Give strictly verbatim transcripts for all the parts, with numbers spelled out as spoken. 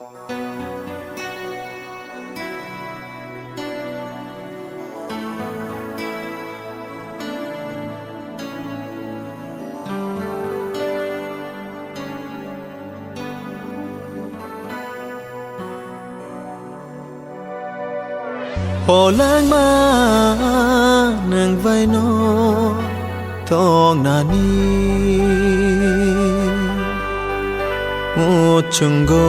O langma, nwng baino tongnani muchungo.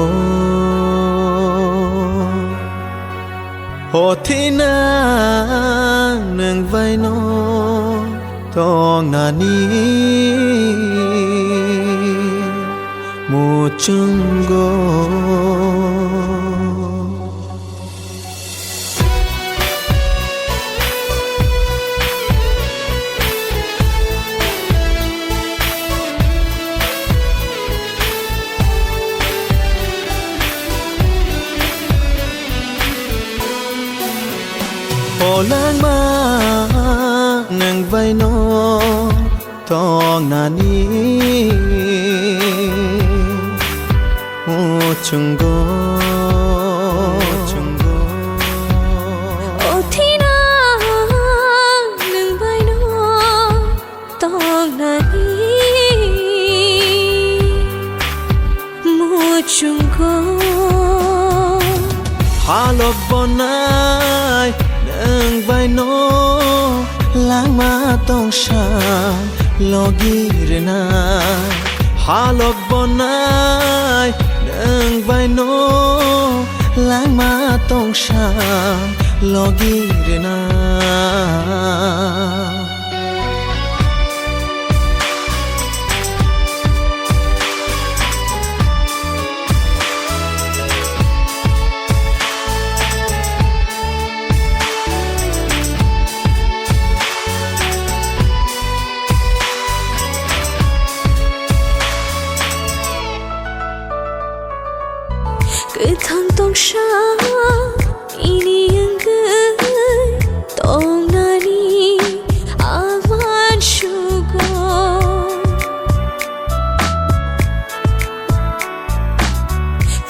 O thina, nwng baino tongnani muchungo. O langma, nwng baino tongnani muchungo. O thina, nwng baino tongnani muchungo. Halok bonai nwng baino langma tongsa logi rwna. Halok bonai nwng baino langma tongsa logi rwna. Kwthang tongsa ini wngwi tongnani awan sugo.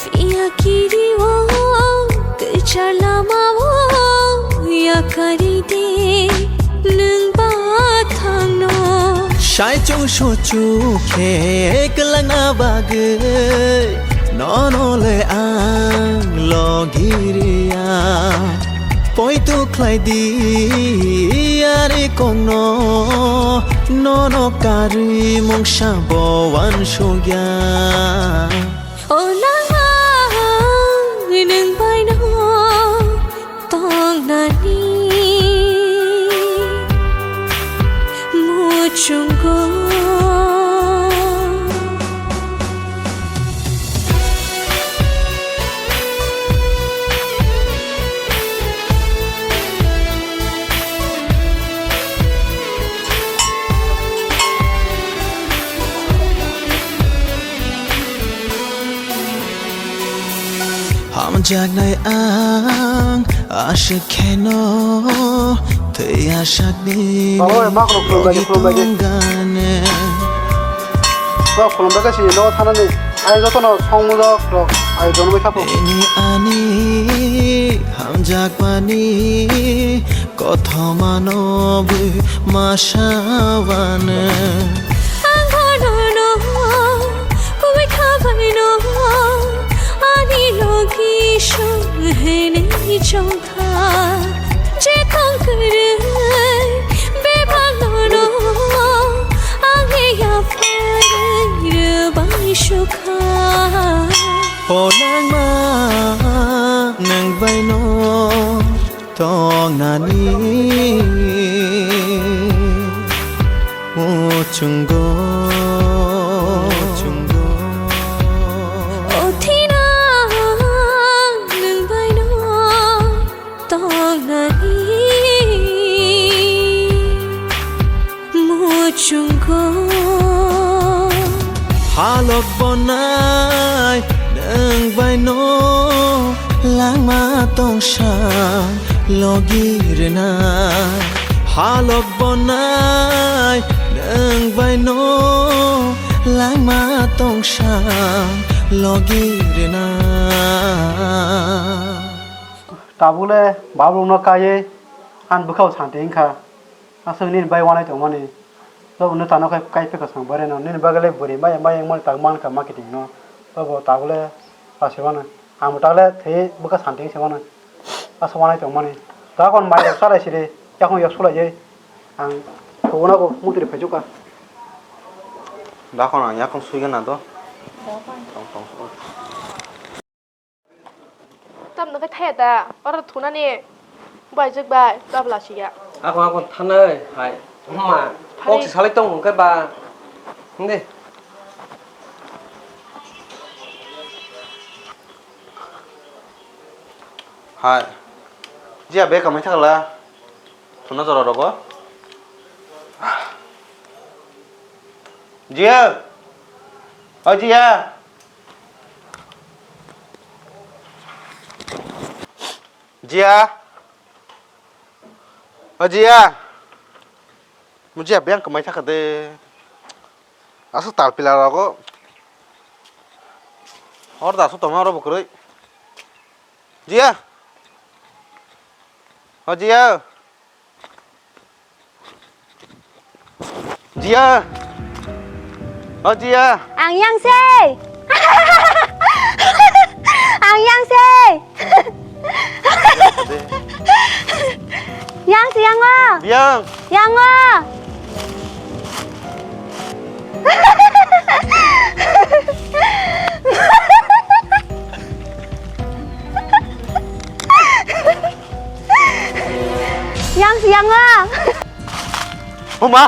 Phiya kiri o kwchar lama o yakari de nwng bathang no. Sai chung sochu khe kwlangna bagwi nono le ang logi rwya. Poito khlai di ari kongno, nono karwi mungsa bo wansukya. O langma, nwng baino tongnani muchungo. Hamjaknai ang aswk kheno twi asakni Baba, bai, mak rok khulumbai di, khulumbai di. Tonggane. Baba, khulumbai khe sini nogo thanani. Ai jotono songmujak rok ai donwi khapo. Nini ani hamjakmani kothomano bwi masa wano. Ang bonono kubui khabaino ani logi song hwnwi chong. Je tong kwrwi bebak nono ang yapharwi rwbai sukha. O langma, nwng baino tongnani muchungo. O thina, nwng baino tongnani muchungo. Halok bonai nwng baino langma tongsa logi rwna. Halok bonai nwng baino langma tongsa logi rwna. Tabuk le babu no kaiye, ang bwkhao santi wngkha. Aswk nini bai wanai tongmani. Job no tano khai kai pekha sang bare no. Nini bagwi le bwrwi maya maya wngmani tak mankha marketing no. Job tabuk le ta se mano. Ang bo tak le thwi bwkha santi se mano. Aswk wanai tongmani. Dakon mai rok salai siri. Yakung yok sulai jai. Ang thogona ko mutri phaijuka. Dakon ang yakung suigana do. Tamo no khe thaya da, oro thunani baijak bai, tabla siya. Ako, ako, thanai, hai. Oma, phari. Kok si salai tong hwnkhe ba. Hindi. Hai. Jia be kamai thakla. Thuna jora rogo. Jia. O jia. Jia. O jia. Mo jia beng kamai thakha de. Aswk tal pila rogo. Hor da aswk tongma oro bo kwrwi. Jia. O jia. Jia. O jia. Ang yang se. Ang yang se. Yang se yang o. Yang. Yang o. Yang se yang o. Buma.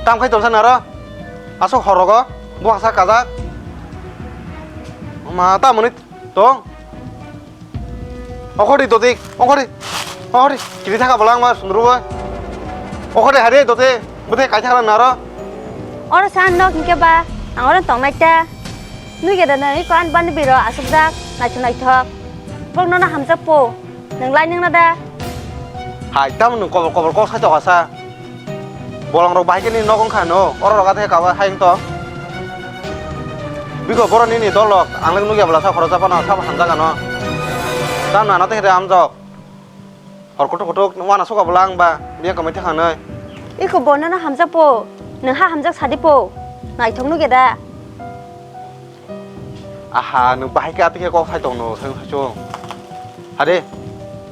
Tam khai tongsa naro. Asok horogo. Buang sa kajak. Buma, tam muni tong. Okhori dodik, okhori, okhori. Kiri thaka bolang ma sundrubo. Okhori hari dote, bute kai thakla naro. Oro san nok hingke ba, ang oro tongnai ta. Nui geda nani ko an bani biro asuk dak, naithok naithok. Bok nono hamjak po, nang lai nang nada. Hai, tamo nung kobor kobor kok sai tokasa. Bolong rok bahai khe nini nok wngkha no, oro rok athe kabo hai wngto. Biko borok nini dol rok ang le nukya bwlasa khoroksa phano sabo hamjak ano. Tamo nana tei hamjak. Hor kutuk kutuk wana suka bwla ang ba biya kamai thakha nai. Iko bo nono hamjak po, nung ha hamjak sadi po. Naithok nukya da. Aha, nung bahai khe atwi khe kok sai tong no, sai sai chung. Hade,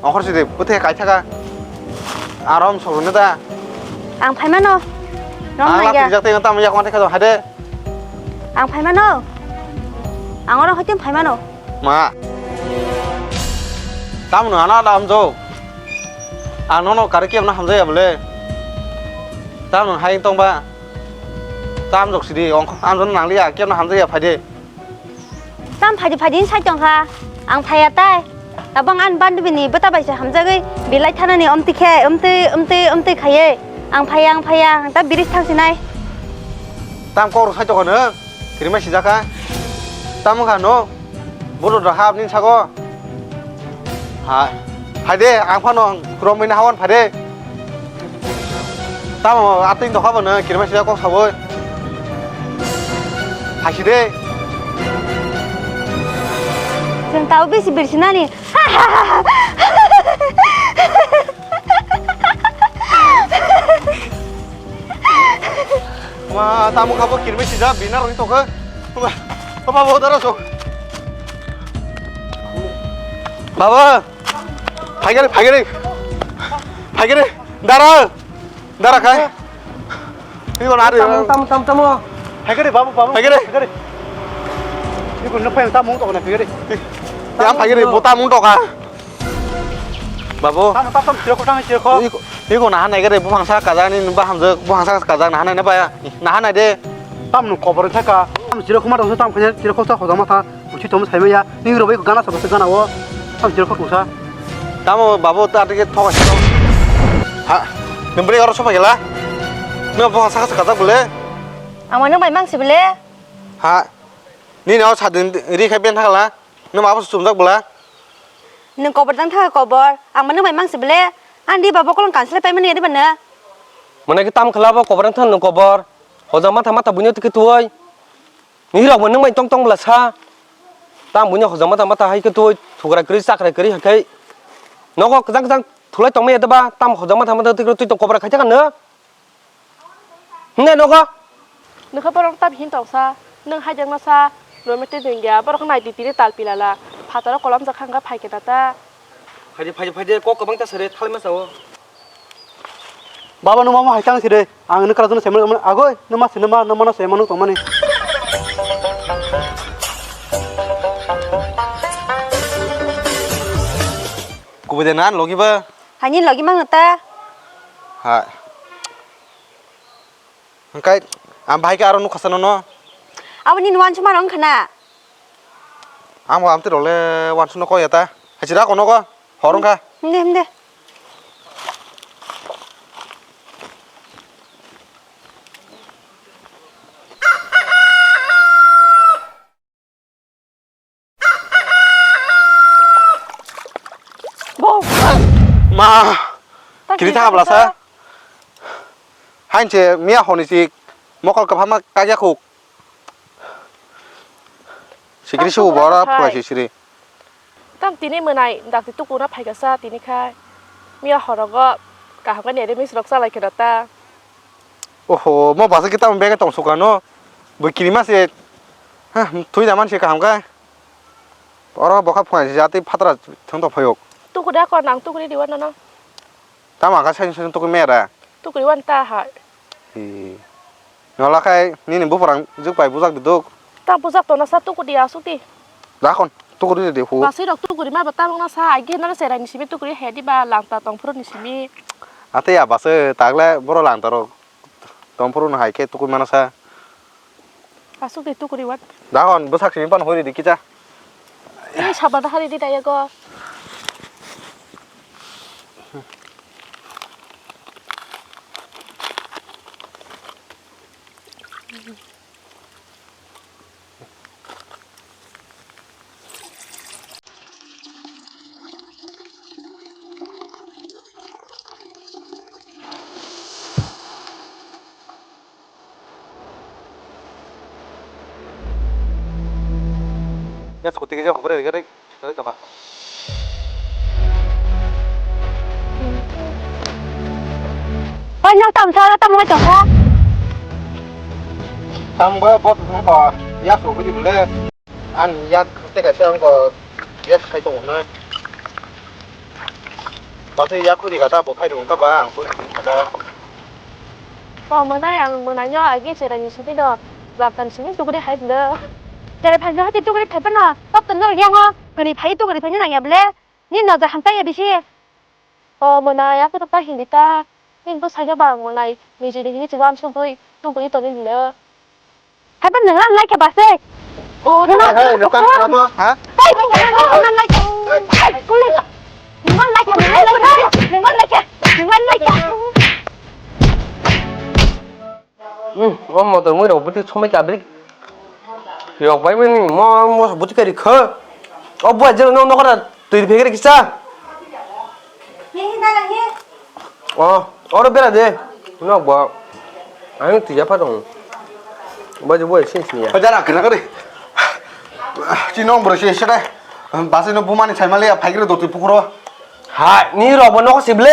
ongkhor sidi, bwthe kai thaka. Arom soro ne da. Ang phai mano. Nong ang nai lak ya. Tijak tei tamo yak mate kha hade. Ang phai mano. Ang oro hoitim phai mano. Ma. Tamo no ana da amjo. Ang nono kare kiyam na hamjaya bole. Tamo no hai tong ba. Tam jok sidi, ongkho, amjono nangliya, kemno hamjakya, phaidi. Tam phaidi phaidi sai tongkha, ang phaiya tai. Tabang ani bandobini bwta bai se hamjagwi belai thanani omtwi khe, omtwi, omtwi, omtwi khaiwi. Ang phaiya, ang phaiya, ang ta biris thangsinai. Tam kok rw sai tongkha nwng, kirima sijakha. Tam wngkha no. Bodo da hap nin sago. Ha, hai de, ang phano romwi na hawan phai de. Tamo atwing dokha bo no kirima sida kok saboi. Hai si de. Chwng tao bisi birsinani. Ma, tamo kha bo kirmai sijak, bina rwngwi tongkha. Ma, o baba, o dara sok. Baba, phaigari, phaigari. Phaigari, dara. Dara khai. Ini mana ada? Tamo, tamo, tamo, tamo. Phaigari, babu, babu. Phaigari. Phaigari. Ini gua ngepai tamo tongkha, phaigari. Ya, phaigari, bo tamo tongkha. Babu. Tamo, tamo, tamo, sirokho, tamo, sirokho. Iko, iko naha nai gare, buphang sa kajak ni, ba hamjak, buphang sa kajak naha nai na baya. Naha nai de. Tamo nung kobor thaka. Tamo sirokho ma tongsa, tamo khanya, sirokho sa khoda ma tha. Uchi tamo sai maya. Ni robai gana sa basa gana o. Tamo sirokho tongsa. Tamo babu ta tike thoka sino. Ha. Nung beri oro sopa gela. Nung buphang sa kajak bole. Ang mano bai mang si bole. Ha. Nini o sadin ri khai ben thakla. Nwng ma bo chumjak bwla? Nwng kobor tang thaka kobor. Ang mano bai mang si bole. Ani baba kolong kanslai pai mani ya de bana. Mane ke tam khala bo kobor tang nwng kobor. Hoja matha matha buino tike tuoi. Ni rok bo nwng bai tong tong bwla sa. Tam buino hojama tama ta hai khe twi thugra kwrwi chakra kwrwi hai khai. Nogo kwchang kwchang thulai tongmaya deba tam hojama tama ta twi twi tong kobra khai thangano. Hwnwi nogo. Nokha borok tam hin tongsa. Nwng hai jangno sa. Romantic wngya borok nai di tini tal pilala. Phataro kolom jak hangkha phai khe ta ta. Phaidi phaidi phaidi kok kwbang ta sari thalma sao. Baba, nwng mama hai tang sire. Ang nwng kwlajwkno saimanwi tongmani. Agoi, nwng ma sino ma, nwng mano saimano tongmani. Kubui de nan logi ba? Haini logi mang ta. Ha. Hwnkhe ang bahai khe aro nukha sano no. Aboni nuan chuma rong khana. Ang bo amtwi role wansukno kok ya ta. Hachira kono go. Hor wngkha. Himde, himde. Bo. Ma. Kiri thang bla sa. Hain se miya honi si mokol kwbangma kagya khuk. Sikiri su bora phai sisiri. Tam tini mwnai dakti tukuna phaikasa tini khai. Miya horogo kaham khe nere mis rok chalai kheno ta. Oho, mo basa kita bege tong sukano. Bui kirima se. Ha, thui da man se kaham kai. Oro bokha phai jati phatra thung to phayok. Tukuri ako nang tukuri diwa nono. Tamo kha saini saini tukui mera. Tukui wan ta hai. Hi. Nola khai nini buphurang juk pai bujak duduk. Ta bujak tona sa tukudi asuk di. Dakon tukudi de hu. Basi rok tukudi ma ba tabang na sa agi na serai ni simi tukudi he di ba langta tongphuru ni simi. Ate ya basi tagle boro langta rok tongphuru no hai khe tukui mana sa. Asuk de tukuri wat. Dahon bwsak simi pan hori di kicha. Ini sabar hari di daya go. Ya, scooty kisa hopre rega rek, rek tama. Oi, nok tam sa, tam mo tongsa. Tam ba bot mo ba, ya so bidi bole. An ya te ka tang ko, ya khai to na. Bate ya khuri kata bo khai rung ka ba ang khuri kata. Bo mwnai ang mwnai no agi cherai ni simi do. Baptan simi tukuri hai do. Cherai phai no hati tukuri phai pano. Top to no yang o. Kani phai tukuri phai nang ya ble. Ni no ja hamta ya bisi. O mwnai aku to ta hindi ta. Ni bo sai ba mwnai. Ni jiri ni chiwam sung tui. Tukuri to ni le. Hai, nwng lan lai khe ba se? O, nwng lan lai khe. Ha? Hai, nwng lan lai khe. Nwng lan lai khe, nwng lan lai khe, nwng lan lai khe, nwng lan lai khe. Hmm, o motor mui rok bwtwi somai kabri. Yok bai mani mo, mo bwtwi kari kho. O bo jero no nokora. Twi phegre kisa. He, he, dada, he. O, oro bera de. Nok bo. Ang twi japa dong. Bo je bo sins niya. Dada kena kare. Chinong bro se se dai. Basi no bumani sai mali phai gre doti pukuro. Ha, ni rok bo nok sible.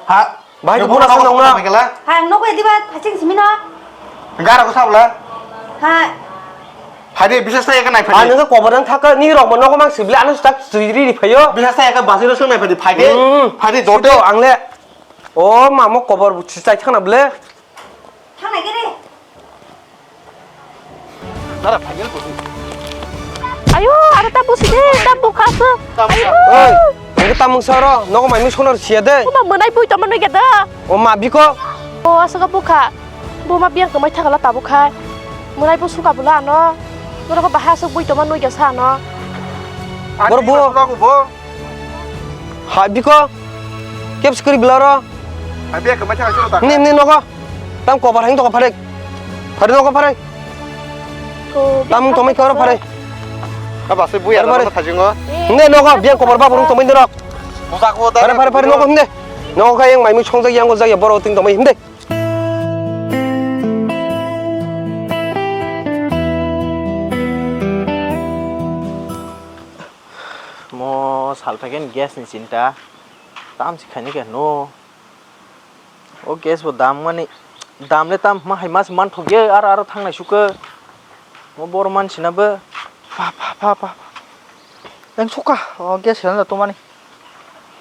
Ha. Bahai khe buna sa nong na. Hai, ang nogo ediba phaching simi no. Gara ko sabla. Hai. Phai de, bisas ta eka nai phai. Ang nang kobar nang thaka ni rok mo nogo mang sibli ano tak siri ri phayo. Bisas ta eka basi ro sung nai phai de, phai de. Hmm. Phai de, dor de. Ang le. O mamo kobar bu chai thang na ble. Thang nai gere. Nara phai gel ko. Ayo, aro ta busi de, ta bukha se. Ayo. Oi, ang ta mung soro, nogo mai mung sonar sia de. Uma mwnai bui tama nui geda. O ma biko. O asaka bukha. Buma biyang kwmai thakala tabuk khai. Mwnai bo suka bwla ano. Norok bahai aswk bui tongma nui kha sa ano. Bor bo. Suka bo. Ha biko. Kep skri bwla ro. Abi kwmai thakala suka ta. Nim nim nogo. Tam kobar hain toko pharek. Pharek nogo pharek. Tam tongmai koro pharek. Aba se buya. Pharek. Thajingo. Hinde nogo biyang kobar ba burung tongmai norok. Busa ko da. Pharek pharek pharek nogo hinde. Nogo kha yang mai mui songjak yang go jak ya boro ting tongmai hinde. Mo sal phaikhe gas ni chinta. Tam si khaini khe no. O gas bo dam mani, dam le tam ma hai mas man thok ye, aro, aro thangnai sukhe. Mo bor man sina bo. Pa, pa, pa, pa, pa. Eng suka, o gas cylinder to mani.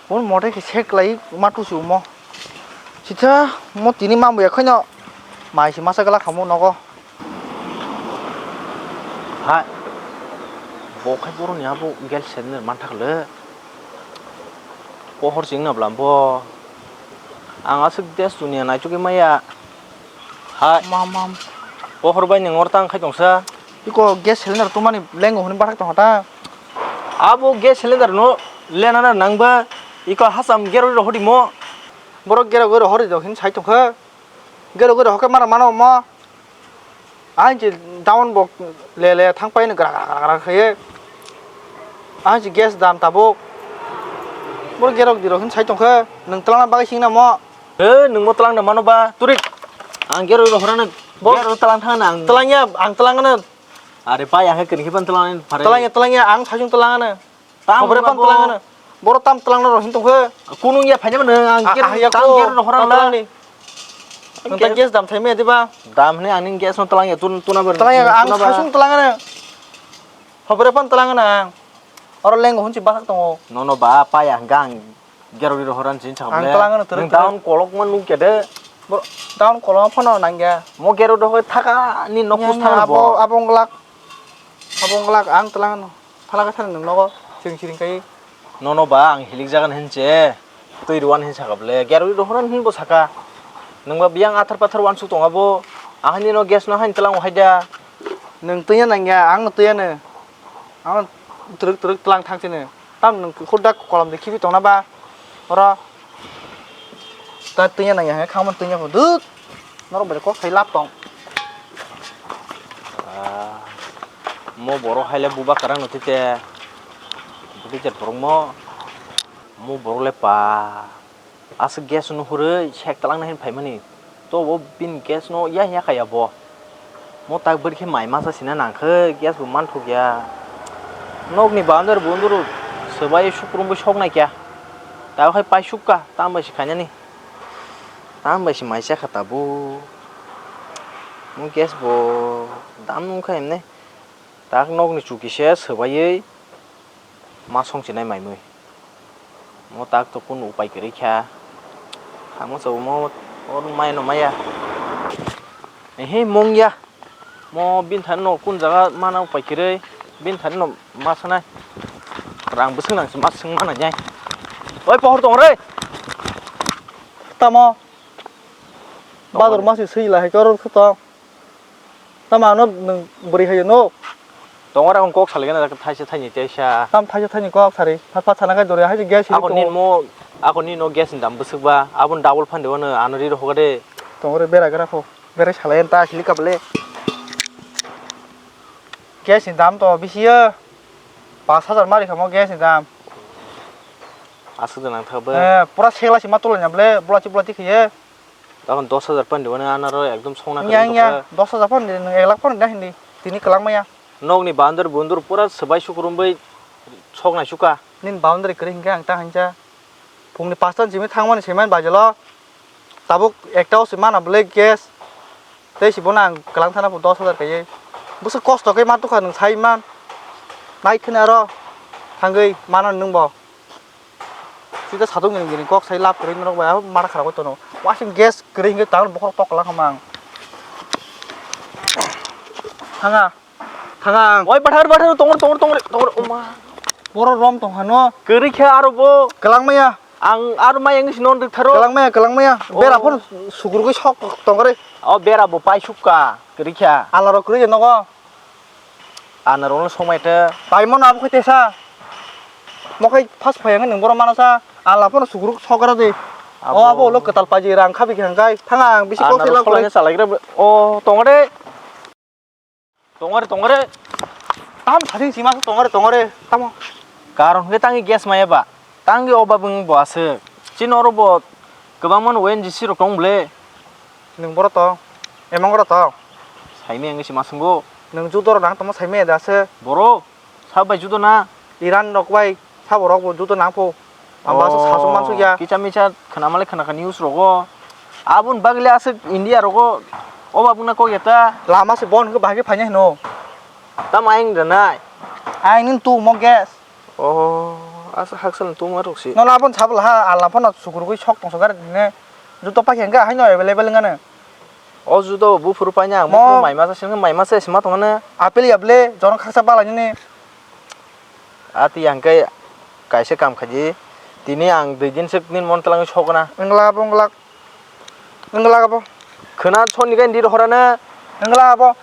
Phone motor khe sek lai ma tu su mo. Sitha mo tini ma buya khaino mai se masa gala khamo nogo. Hai. Bo khai boroni abo gas cylinder man thakle. Pohor sing na blam bo. Ang aswk des dunia naichugwi maya. Hai. Mam, mam. Pohor bai nang or tang khai tongsa. Iko gas cylinder tumani lengo hwnwi bathak tongkha ta. Abo gas cylinder no lenana nangba iko hasam gero rohorimo. Borok gero gero hori do hin sai tongkha. Gero gero hoke mara mano mo. Ang je down bo le le thang pai no gra gra gra gra khaye. Ang je gas dam tabuk. Borok gero gero hin sai tongkha. Nang twlangna bagwi sing na mo. Eh, nwng bo twlang na mano ba, turik. Ang gero rohorano, bo gero twlang thang na ang. Twlang ya, ang twlang ano. Are pai, ang khe kini khe pan twlang phare. Twlang ya, twlang ya, ang sajung twlang ano. Tam Hobore pan bo twlang ano. Boro tam twlang na rohin tongkhe. Kunung ya phaina mano, ang gero, ah, ya tam ko, gero rohorano. Twlang ni. Ang gas dam thai me diba? Dam hne ang gas no twlang ya, tun, tuna ber. Twlang ya, ang sajung twlang ano. Hobore pan twlang ano ang. Oro lengo hunchi bathak tongo. Nono ba, pai ang gang. Gero gero horan chin chakle. Ang twlang ano twrwk twrwk. Nwng down kolok man nuk kede. Bro, down kolok phano nangya. Mo gero dohoi thaka ni nok pus thang abo, bo. Abo nglak. Abo nglak ang twlang ano. Phala khe thang nwng nogo. Chwng siring kai. Nono ba ang hilik jagan hinche. Twi rwan hin saka ble. Gero gero horan hin bo saka. Nwng ba biyang athar pathar wan suk tonga bo. Ahani no gas no hain twlang hai da. Nwng twi nangya, ang twi ano. Ang twrwk twrwk twlang thang sini. Tam nwng hurda kolam de khibi tongna ba. Oro. Ta twiya nang ya, khangma twiya ko duk. Norok bai kok sai lap tong. Ah, mo borok hai le buba kwrang no tite. Bwtwi jar borok mo. Mo borok le pa. Aswk gas no hurwi sek twlang na hin phaimani. To bo bini gas no ya ya kaya bo. Mo tak bwrwi khe mai masa sina nang khe gas bo manthok ya. Nok ni boundary bo unduru swbai sukrum bo sok nai kya. Tabuk hai paisuk ka, tam bai se khainani. Tam bai se mai cha kha tabuk. Mo gas bo dam nung kha himne. Tak nok ni chuki se swbaiwi ma song chinai mai mui. Mo tak to kunu upai kwrwi kha. Hamo chao mo or mai no maya. Ehe mong ya. Mo bin thani no kun jaga mana upai kwrwi. Bin thani no ma sanai. Rang bwswk nang si ma swng mana jai. Oi pohor tong re. Tamo. Tong re. Bador ma si swi la hai kor kho tong. Tamo ano nwng bwrwi hai no? Tongor ang kok salai gana thaisa thaini teisa. Tam thaisa thaini kok sari. Phat phat sana kai dori hai gas hili. Ako tongo. Nin mo, ako nin no gas ni dam bwswk ba. Abon double phan de wano ano ri rokha de. Tongore bera gra kho. Bera salai ta hili kabale. Gas ni dam to bisi ya. Pas hajar mari khamo gas ni dam. Aswk de nang thak be. Eh, pura segla si ma tulai na ble, bula chi bula chi khiye. Tokon dos hajar phan dibo na anaro ekdom songna. Nya, kwrwng nya, tongkha. Dos hajar phan di, nwng ek lakh phan di na hindi. Tini kwlangma ya. Nokni boundary bundur pura swbai sukrumbai soknai suka. Nini boundary kwrwi hinkhe ang ta hinsa. Phungni pasta ni simi thangmani saiman bajalo. Tabuk ekta o se mana bwle gas. Tei se bono ang kwlang thana bo dos hajar kaiwi. Bwswk kosto khe ma tukha nwng sai man. Nai kheno aro thangwi mano nwng bo. Sida satung ni gini kok sai lab kwrwi norok bai abo mara khara tono. Wasing gas kwrwi hwnkhe tang bokhorok tok kwlak kha mang. Thanga. Thanga ang. Oi bathar bathar tongor tongor tongor tongor oma. Boro rom tong hano. Kwrwi khe aro bo. Kwlang maya. Ang aro maya wngwi sino rwk tharo. Kwlang maya kwlang maya. Oh. Bera phano sukurgwi sok tongre. O bera bo paisuk ka kwrwi khe. Ala rok kwrwi nogo. Ana rokno songmai te. Paimano abo khe tesa. Mokhai phas phai hwnwi nwng bohrok mano sa. Ala phano sugruk sogra de. Abo. O abo ulo kwtal paji rang khabi khe hwnkhai. Thanga ang bisi kok thai lab kwrwi. Ana rok solai salaigra bo. O tongo de. Tongore tongore. Tam thasing sima tongore tongore. Tamo. Karon hwnkhe tangwi gas maya ba. Tangwi o ba bwng bo aswk. Chini oro bo kwbangma no O N G C rok tong bwle. Nwng boro tong, emang oro tong. Saimaya wngwi se ma swngo. Nwng judo rok nang tongma saimaya da se. Boro, sa bai judo na? Iran rok bai Sabo rok bo juto nang pho. Ang ba sa sung mansuk ya. Kicha micha khna male khna kha news rogo. Abun bagwi le aswk India rogo. O babung na kok ya ta. Lama se bon hwnkhe bahai khe phainai hwno. Tamo ayang rwnai. Ayang nini tu mo gas. Oh, asa haksal tu ma rok si. Nono abon sabo laha, alna phano sukurugwi sok tongso gari ne. Juto paikha hwnkhe haino available wngkha ne. O juto buphuru paina ang mo buphuru mai masa sini mai masa sima tongmani. Apel ya ble, jorong khaksa bala nini. Ati hwnkhe kaisa kam khaji. Tini ang dui din sek nin mon twlangwi sokna. Wngla bo wngla. Wngla bo. Khwna soni gai dir horana. Wngla bo.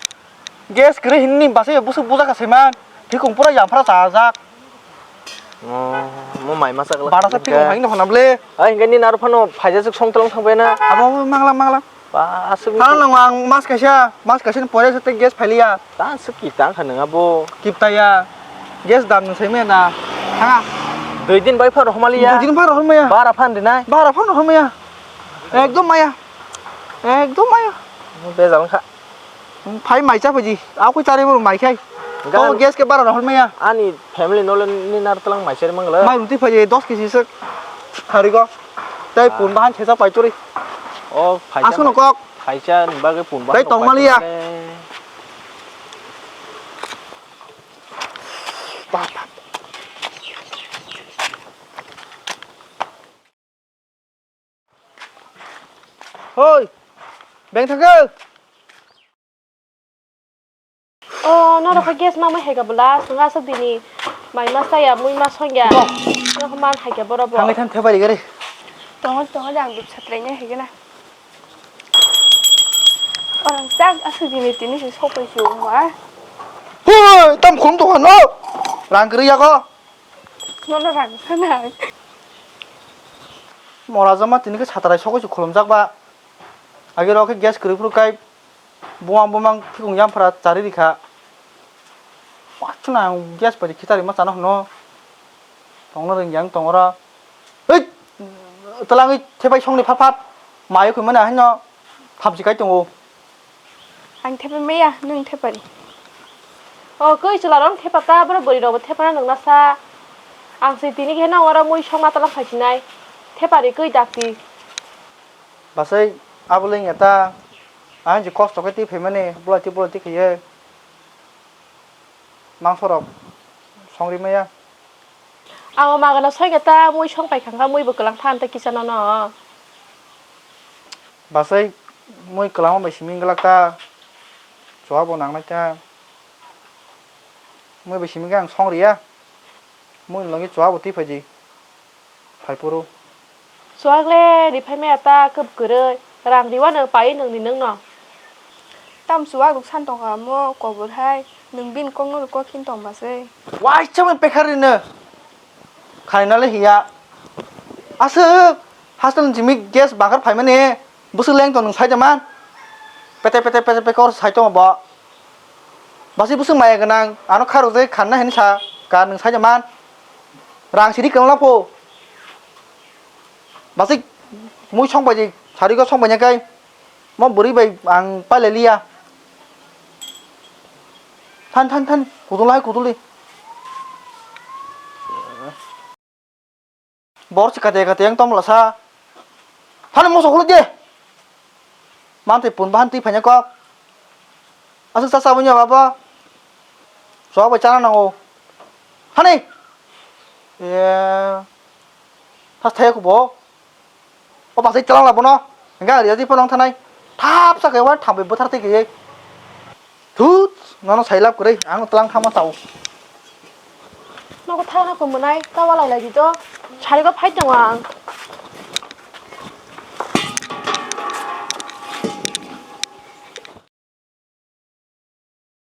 Gas kwrwi hinni bwsai busu buja ka saiman. Thikung pura yampra chajak. Oh, mo mai masa kala. Bara sa thikung haino hana ble. Ai hwnkhe ni naro phano phaijak song twlang thangbai na. Abo mangla mangla. Ba asuk. Tang nang ang mas kaisa, mas kaisa ni pore sa gas phailiya. Ta asuk ki tang kha nang abo. Kiptaya. Gas dam nang sai mena. Thanga. Dui din bai phano homaliya. Dui din phano homaliya. Bara phan dinai. Bara phano homaliya. Ekdom maya. Ekdom maya. Bejal kha. Phai mai cha phaji. Akui chari bo mai khai. Ga- Ko gas ke bara hol maya. Ani family no le ni nar tlang mai chari mangla. Mai ruti phaji dos kg sek. Hari go. Tai pun bahan thesa pai turi. O phaisa. Asuno kok. Phaisa ni bagwi pun bahan. Tai tong maliya. Hoi, beng thangkhe. O, norok khe gas namai hai kha bwla, swngha aswk dini mai ma chaya, mui ma songya. Norok khe man hai kha borok bo. Thangwi thang thepari gari. Tongo, tongo, jang dup satrai nai hai gana. Orang chak aswk dini tini se sopai se wngma. Hoi, tam khum tongkha no. Rang kwrwi yago. Nono rang sanai. Mora jama tini khe satrai sogwi se khulumjak ba. Age rok khe gas kwrwi phuru kai bumang bumang phikung yamphra chari rikha. Wachuna ang gas bai khitari ma chana hwno. Tongna rwngya ang tongora. Hei! Twlangwi thepai songni phat phat. Mayo khwi mani haino thamchi kai tongo. Ang thepai maya, nwng thepari. O koi chwla rok thepa ta, borok bwrwi rok bo thepa na nwng nasa. Ang se tini khe nang oro mui songma tala phaisinai. Thepari koi dakti. Basai abo le wngya ta. Ang je kosto khe twi phaimani, bolai twi bolai twi khaiye. Mangso rok songri maya. Ang o magana soi khe ta mui song pai kha, mui bo kwlang tha, tei kisa nono. Basai mui kwlangma bai simi glak ta, chuwa bo nangnai ta. Mui bai simi khe ang song riya, mui ni logi chuwa bo twi phaidi. Phai phuru. Chuwak le ri phai maya ta kwb kwrwi. Rang riwano pai nwng ni nwng no. Tam chuwak rok san tong kha mo kobor hai. Nwng bini kok no kok khin tong ba se. Waisa mani pekhar rino. Khaina le hiya. Aswk hostel ni simi gas bangkhar phaimani. Bwswk leng tong nwng sai da man. Pete pete pete pete kor sai tong bo. Basi bwswk maya gwnang, ano kharok je khanna hinwi sa ka nwng sai da man. Rang siri kwlwng lapho. Basi mui song bai di, sari go song bai nyakai. Mo bwrwi bai ang pailai liya. Than than than, kudulai kuduli. Bor se kate kate yang tong lasa. Thani moso khuluk de. Mantri pun bahan twi phanya kok. Aswk sa sabun ya baba. Soa bai chana nango. Thani. E. Thas thaya kubo. O basai chalang labono. Enggak dia di ponong thanai. Thap sa kaya wan thambai bothar twi kaya. Thut, nono sailap kwrwi, ang tlang thangma tao. Nogo thangna kumunai, ta walai lai di to. Sari go phai tongo ang.